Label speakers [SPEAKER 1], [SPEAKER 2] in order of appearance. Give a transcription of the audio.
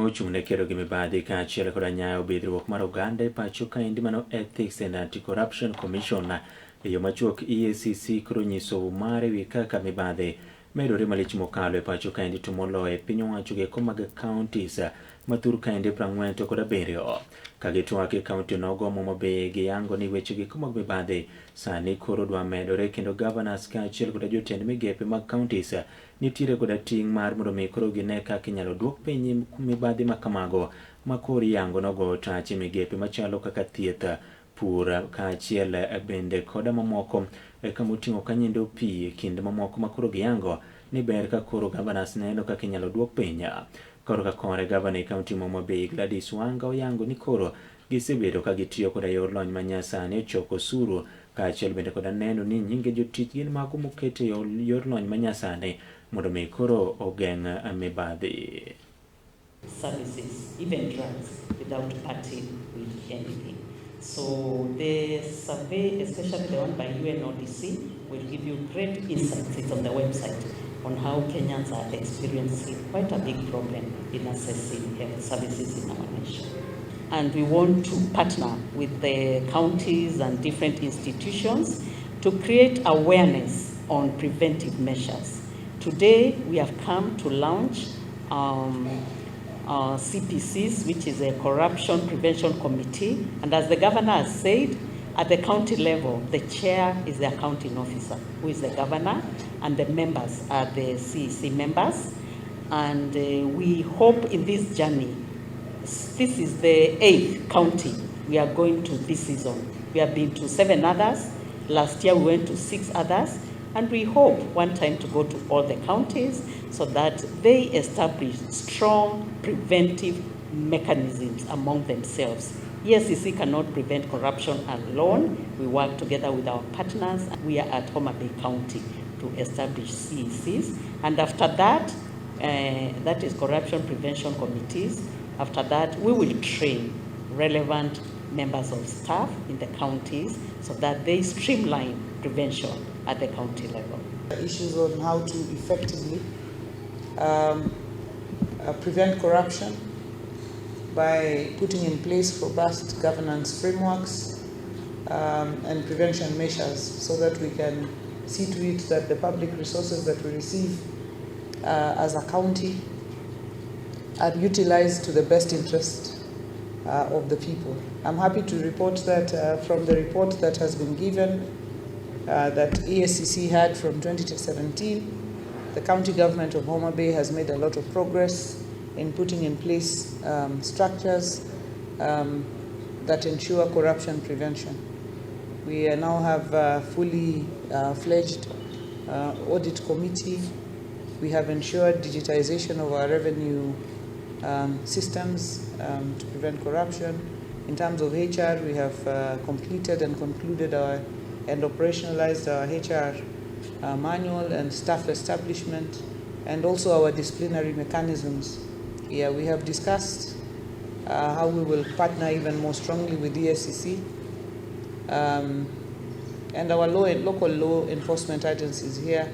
[SPEAKER 1] Mochung' ne kedo gi mibadhi kaachiel koda nyayo bidhruok mar oganda e pacho kaendi mano Ethics and Anti-Corruption Commission e yo machuok EACC koro nyiso mare wi kaka mibadhi medore malich mokalo e pacho kaendi to moloyo e piny owacho gieko mag counties ma thur kaendi 47. Ka gitwak e kaunti onogo Homa Bay giyango ni weche gieko mag mibadhi sani koro dwa medore kendo governors kaachiel koda jotend migepe mag counties nitiere koda ting' mar mondo mi koro gine kaka inyalo duok piny mibadhi ma kamago ma koro iyango nogo tach e migepe machalo kaka thieth, pur kaachiel bende koda mamoko kamoting'o kanyendo pi e kind mamoko ma koro giyango ni ber ka koro governors neno kaka inyalo duok piny. Koro ka kore gavana e kaunti ma Homa Bay Gladys Wanga oyango ni koro gisebedo ka gitiyo koda yor lony manyasani e choko osuru kaachiel bende koda neno ni nyinge jotich gin mago moket e yor lony manyasani mondo mi koro ogeng' mibadhi.
[SPEAKER 2] Services, even drugs, without parting with anything. So the survey, especially the one by UNODC, will give you great insights. It's on the website on how Kenyans are experiencing quite a big problem in accessing health services in our nation. And we want to partner with the counties and different institutions to create awareness on preventive measures. Today, we have come to launch CPCs, which is a Corruption Prevention Committee. And as the governor has said, at the county level, the chair is the accounting officer, who is the governor, and the members are the CEC members. And we hope in this journey, this is the eighth county we are going to this season. We have been to seven others. Last year we went to six others. And we hope one time to go to all the counties so that they establish strong preventive mechanisms among themselves. EACC cannot prevent corruption alone. We work together with our partners. We are at Homa Bay County to establish CECs. And after that, that is corruption prevention committees. After that, we will train relevant members of staff in the counties so that they streamline prevention at the county level.
[SPEAKER 3] Issues on how to effectively prevent corruption by putting in place robust governance frameworks and prevention measures so that we can see to it that the public resources that we receive as a county are utilized to the best interest of the people. I'm happy to report that from the report that has been given that EACC had from 2017, the county government of Homa Bay has made a lot of progress in putting in place structures that ensure corruption prevention. We now have a fully fledged audit committee. We have ensured digitization of our revenue systems to prevent corruption. In terms of HR, we have completed and concluded our and operationalized our HR manual and staff establishment, and also our disciplinary mechanisms. Yeah, we have discussed how we will partner even more strongly with EACC and our local law enforcement agencies here.